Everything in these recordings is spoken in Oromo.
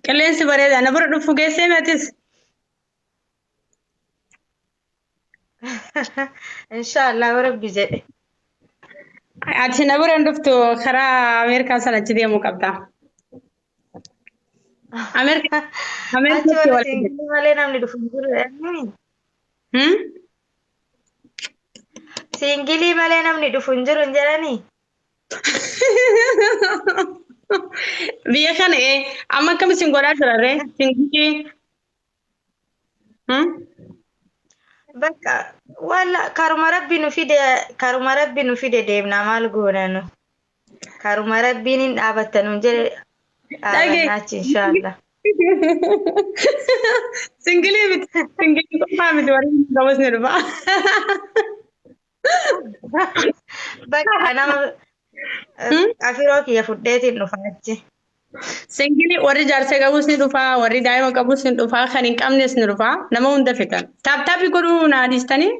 Qilleensi bareeda. Na bira dhufu geessee atis. Inshaallah rabbi jedhe. Ati na bira hin dhuftu karaa Ameerikaa sana achi deemuu qabda. Ameerikaa Achi Ameerikaatti warra wal siingilii malee namni dhufu hin jiru. Eenyu? Hmm? Siingilii malee namni dhufu hin jiru hin jedhanii? Biyya kana ee amma akkam isin godhaa jira ree? Singilii. Hmm? Bakka walla karuma rabbi nu fide karuma rabbi nu fide deemna maal goona nu. Karuma rabbiin hin dhaabatta nuun jedhe Dhagee. dhaabanna achi inshaallah. Singilii miti. Singilii qofaa miti warri qabus ni dhufa. Bakka nama afiroo kiyya fudheetiin dhufa achi. Singilii warri jaarsa qabus ni dhufa, warri daa'ima qabus ni dhufa, kan hin qabnes ni dhufa. Nama hunda fitan. Taaptaappii godhuu naa dhiistanii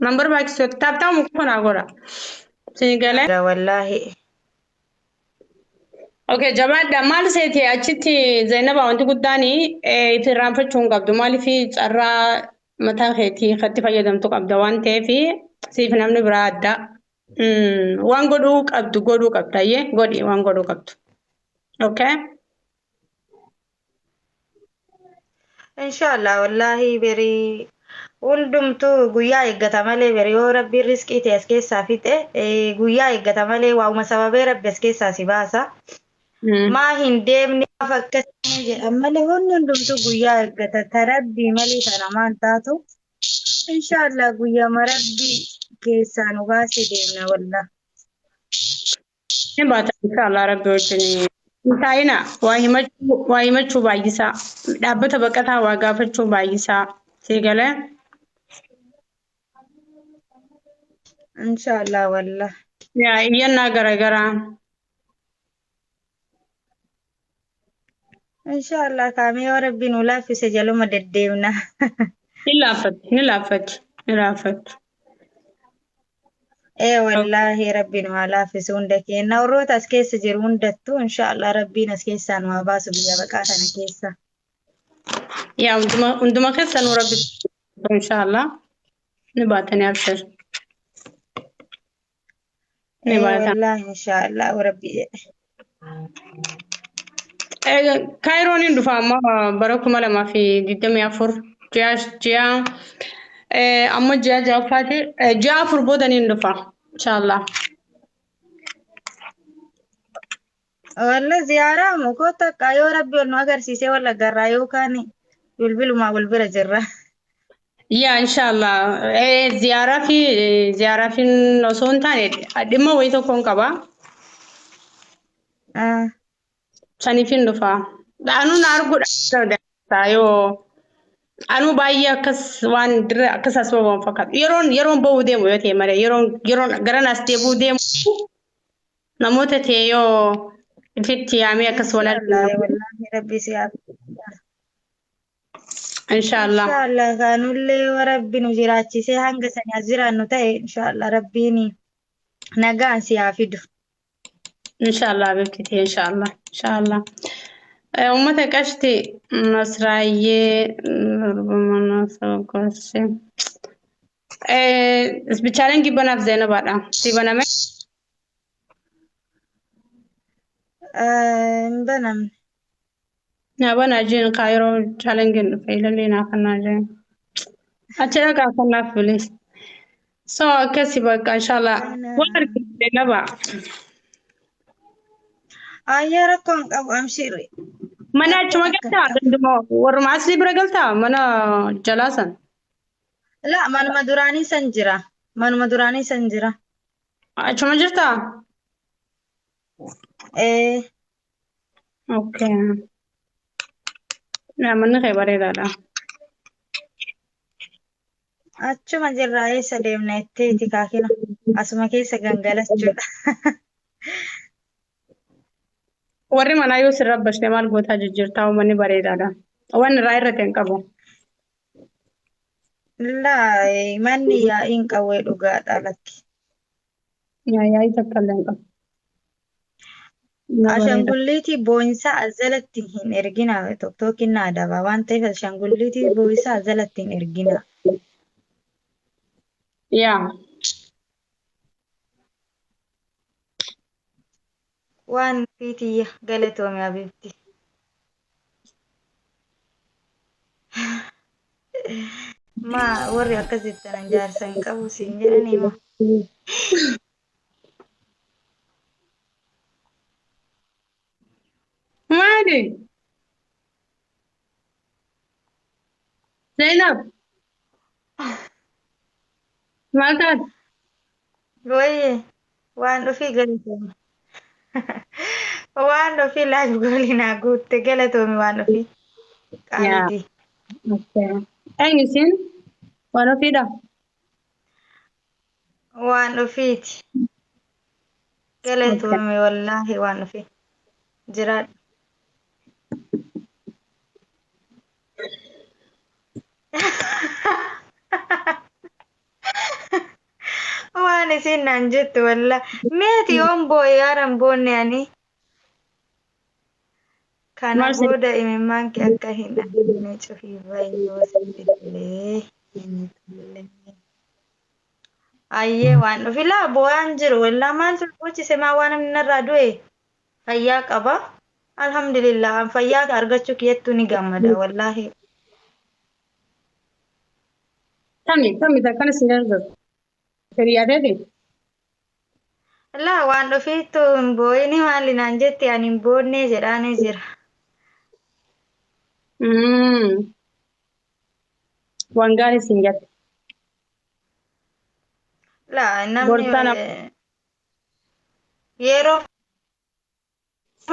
nan barbaachisu. Taaptaapuma qofa naa godha. Isin galee. Wallaahi. Okay, jabaadha. Maal seete achitti Zainaba wanti guddaan itti irraanfachuu hin qabdu. Maaliif carraa mataa keetii itti fayyadamtu qabda waan ta'eef siif namni biraa adda. Waan godhuu qabdu godhuu qabda ayyee godhi waan godhuu qabdu. Okay? Inshaallah wallaahi berii hundumtuu guyyaa eeggata malee beri yoo rabbiin riskii ta'e as keessaa fixe guyyaa eeggata malee waa'uma sababee rabbi as keessaa si baasa. Maa hin deemne maaf akkasii jedhan malee hundi hundumtuu guyyaa eeggata ta rabbii malee ta namaan taatu. Inshaallah guyyama rabbi keessaa nu baase deemna wallah. Ni baata inshaallah rabbi wajjin. Hin taa'ina waa himachuu waa himachuu baay'isaa. Dhaabbata baqataa waa gaafachuu baay'isaa. Sii galee? Inshaallah wallah. Yaa iyyannaa garaagaraa. Inshaallah kaamee yoo rabbi nu laaffise jaluma deddeemna. Ni laaffatti ni laaffatti ni laaffatti. Ee wallaahi rabbi nu haa laaffisu hunda keenya warroota as keessa jiru hundattuu inshaallah rabbiin as keessaa nu haa baasu biyya baqaa kana keessa. Yaa hunduma hunduma keessanuu rabbi inshaallah ni baatanii abshir. Ni Ee baata. wallaahi inshaallah rabbi jedhe. Kaayiroon hin dhufa amma bara 2024 ji'a ji'a amma ji'a ja'affaati ji'a 4 booda ni dhufa inshaallah. Walla ziyaaraa moo koo takka yoo rabbi wal nu agarsiisee wal agarraa yookaan bilbilumaa wal bira jirra. Yaa inshaallah ziyaaraa fi ziyaaraa fi osoo hin taane dhimma wayii tokkoon qaba. Saniif hin dhufa. Anuu na arguudha yoo anuu baay'ee akkas waan dirra akkas as bahu fakkaatu. Yeroon yeroon bahuu deemu yoo ta'e malee yeroon yeroon gara nas deebi'uu deemu namoota ta'e yoo ifitti yaamee akkas wal Inshaallah arginu. wallaahi rabbi si haa Inshaallah. Inshaallah kaanullee yoo rabbi nu jiraachisee hanga sani as jiraannu ta'e inshaallah rabbiin nagaan si haa fidu. Inshaallah habibti inshaallah inshaallah. Uummata qashti Nasraayyee Gorsee. Bichaaleen gibbanaaf Zeenabaadha. Si baname? Hin banamne. Naa banaa jeen kaayiroo chaalengiin dhufe ilallee naa kannaa jeen. Achi dhaqaa kannaaf bilis. So akkasi bakka inshallah. Waan arginu Zeenabaa. Ayyaa rakkoo hin qabu amshirri. Mana achuma Rakkoo takka galtaa? hin qabu. Danduma warruma asii bira galtaa? Mana jalaa san. La manuma duraanii san jira. Manuma duraanii san jira. Achuma jirtaa? Ee Okay. Yaa manni kee bareedaadha. Achuma jirraa eessa deemna jetteeti kaakina. Asuma keessa gangalachuudha. Warri manaa yoo sin rabbashne maal gootaa jijjiirtaa manni bareedaadha. Waan irraa irratti hin qabu. Laa manni yaa'iin qawwee dhugaadha lakki. Yaa yaa'ii takka illee hin qabu. Na bareeda. Ashaangulliitii boo'insaa as jalatti hin ergina. Tokkoon na adaba waan ta'eef ashaangulliitii boo'insaa as jalatti hin ergina. Yaa. Waan fiitiyya galatoome abibti. Maa warri akkasitti anan jaarsa hin qabu siin jedhanii moo? Maali? Zainab. Maal taate? Wayye waan dhufii galatoome. Waan dhufii laaf goolii naa guutte galatoome waan dhufii. Yaa. Qaalitii. Okay. Eenyu isin? Waan ofiidha? Waan dhufiiti. Galatoome wallaahi waan dhufii. Jiraadhu. Waan isin naan jettu wallaa. Meeti yoon boo'e yaaran boonne ani. Kana Maal si booda imimmaan kee akka hin argine cufii bayyoo sitti tolee hin tolle. Ayyee waan dhufi laa boo'aan jiru wallaa maaltu gochise maa waan namni narraa du'e fayyaa qaba. Alhamdulillah an fayyaa argachuu kiyyattuu ni gammada wallaahi. Tami tami akkana sin gargaaru. Hiriyaateeti? Laa waan dhufiittu hin boo'ini maali naan jetti ani hin boonnee jedhaanii jira. Waan gaarii sin jette. Laa namni Gorsaa nama yeroo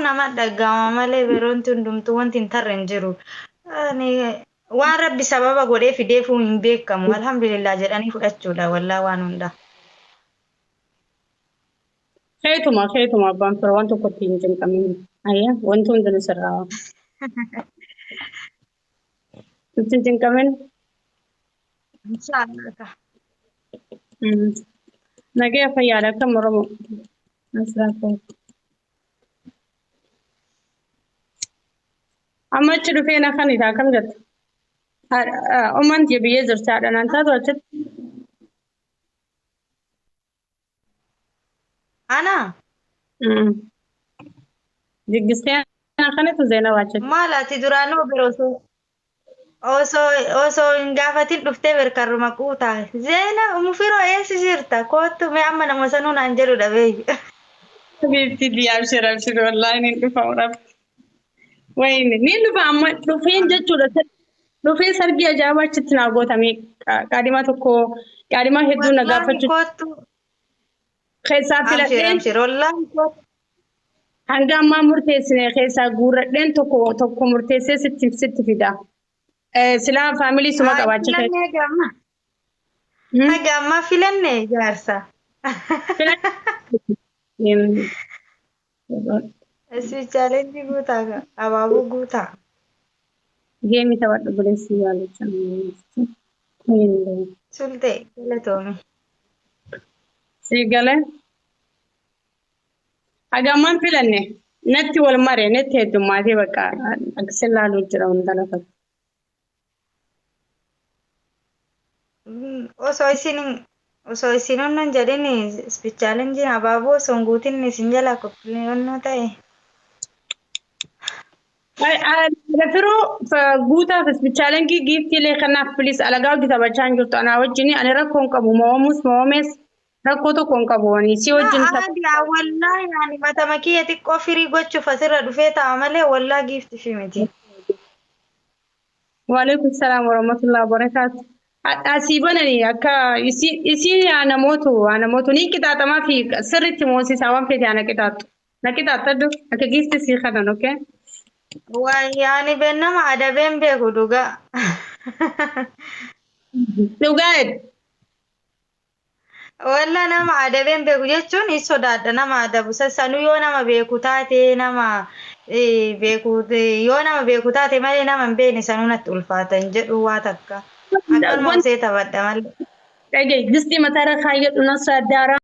nama dhaga'ama malee yeroon hundumtuu wanti hin tarre hin jiru. Ani waan rabbi sababa godhee fideefuu hin beekamu. Alhamdulillah jedhanii fudhachuudha wallaa waan hundaa. Keetuma keetuma abbaan fira waan tokkotti hin cinqamin. Ayya wanti hundinuu sirraa. Itti hin cinqamin. Inshaallah. Nagaya fayyaadha akkam Oromoo. Asirraa Amma achi dhufee na kan isaa akkam jettu? Ummaan tiyya biyyee jirti haadha naan taatu achitti. Ana Jiggistee na kanatu Zeenab achitti. Maal ati duraanuu bira osoo hin gaafatin dhuftee berkarruma quutaa. Zeena mufiroo eessi jirta? Koottu mee amma nama sanuu naan jedhu dhabee. Habiibti diyaa abshir abshir wallaahi ni dhufa rabbi. Wayne ni dhufa amma dhufeen jechuudha. Dhufee sargii ajaa'ibaa achitti naa gootame qaadhimaa tokko qaadhimaa hedduu na Wallaahi gaafachuu koottu. Keessaa Abshir filadheen abshir wallaahi koottu. Hanga ammaa murteessine keessaa guurradheen tokko tokko murteessee sitti fida. Silaa faamilii suma Haa qabaachuu ta'e. filannee gamma. Haga ammaa filannee jaarsa. Isii challenge guutaa abaaboo guutaa. Geemii taphadhu buleessi yaalicha. Sultee galatoome. Si galee. Haga ammaan filanne natti wal mare natti heddummaatee bakka akkasi laaluu jira hunda lafatti. Osoo isin onnoon jedhin challenge abaaboo osoo hin guutin isin jalaa qophiin ta'e. Firoo guutaaf challenge giiftiilee kanaaf please alagaa hojii taphachaa hin jirtu anaa wajjin ani rakkoo hin qabu moo'amus moo'amees rakkoo tokko hin qabu ani si wajjin tapha. Aadaa wallaahi ani matama kiyya xiqqoo firii gochuuf asirra dhufee ta'a malee wallaahi giifti fi miti. Waalaikum salaam warahmatullahi wabarakatuh. Asii bananii akka isiin yaa namootu ni qixaaxamaa fi sirriitti moosisaa waan feete ana qixaaxu. Na qixaaxadhu akka giifti sii kanan okay? Waayee ani beennama adabeen beeku dhugaa. Dhugaa. Walla nama adabeen beeku jechuun hin sodaadha nama adabu. Sanuu yoo nama beeku taate nama beeku yoo nama beeku taate malee nama hin beekne sanuu natti ulfaata hin jedhu waa takka. Akkanuma usee taphadha malee. Dhagaye distii mataarra kaayyadhu nasa daaraa.